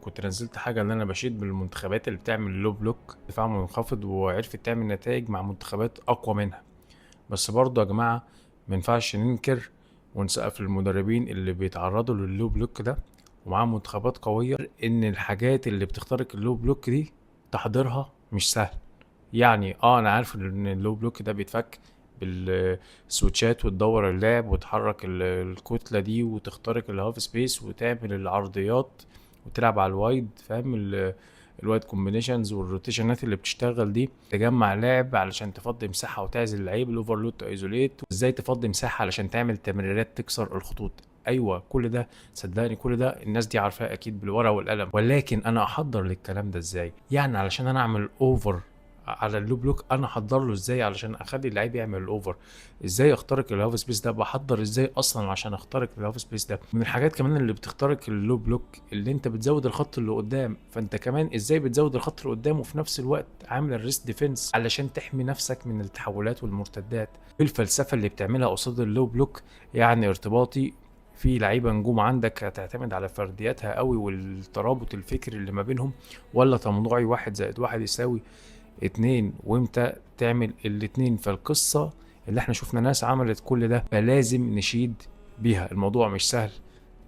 كنت نزلت حاجة ان انا بشيد بالمنتخبات اللي بتعمل low block، دفاع منخفض، وعرفت تعمل نتائج مع منتخبات اقوى منها. بس برضه يا جماعة ما ينفعش ننكر ونسقف للمدربين اللي بيتعرضوا لل low block ده ومعاهم منتخبات قويه، ان الحاجات اللي بتخترق ال low block دي تحضيرها مش سهل. يعني انا عارف ان ال low block ده بيتفك بال switchات وتدور اللعب وتحرك الكتلة دي وتخترق ال half space وتعمل العرضيات وتلعب على ال wide، فاهم؟ ال wide combinations وال rotationات اللي بتشتغل دي، تجمع لاعب علشان تفضي مساحة وتعزل اللعيب، ال overload isolate، ازاي تفضي مساحة علشان تعمل تمريرات تكسر الخطوط. ايوه، كل ده صدقني كل ده الناس دي عارفاه اكيد بالورقة والقلم، ولكن انا احضر للكلام ده ازاي؟ يعني علشان انا اعمل over على ال low block، انا احضر له ازاي علشان اخلي اللعيب يعمل ال over؟ ازاي اخترق ال half space ده؟ بحضر ازاي اصلا عشان اخترق ال half space ده؟ من الحاجات كمان اللي بتخترق ال low block اللي انت بتزود الخط اللي قدام، فانت كمان ازاي بتزود الخط اللي قدام وفي نفس الوقت عامل ال rest defense علشان تحمي نفسك من التحولات والمرتدات؟ ايه الفلسفة اللي بتعملها قصاد ال low block؟ يعني ارتباطي في لعيبة نجوم عندك هتعتمد على فردياتها قوي والترابط الفكري اللي ما بينهم، ولا تموضعي 1 زائد 1 يساوي 2؟ وامتى تعمل الاتنين؟ فالقصة اللي احنا شفنا ناس عملت كل ده، فلازم نشيد بيها. الموضوع مش سهل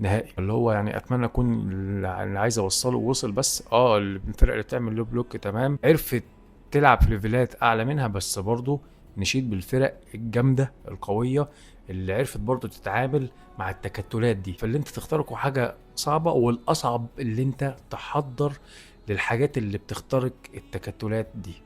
نهائي. اللي هو يعني اتمنى اكون اللي عايز اوصله وصل. بس الفرق اللي بتعمل low block تمام، عرفت تلعب في levelات اعلى منها، بس برضو نشيد بالفرق الجامدة القوية اللي عرفت برضو تتعامل مع التكتلات دي. فاللي انت تخترقه حاجة صعبه، والاصعب اللي انت تحضر للحاجات اللي بتخترق التكتلات دي.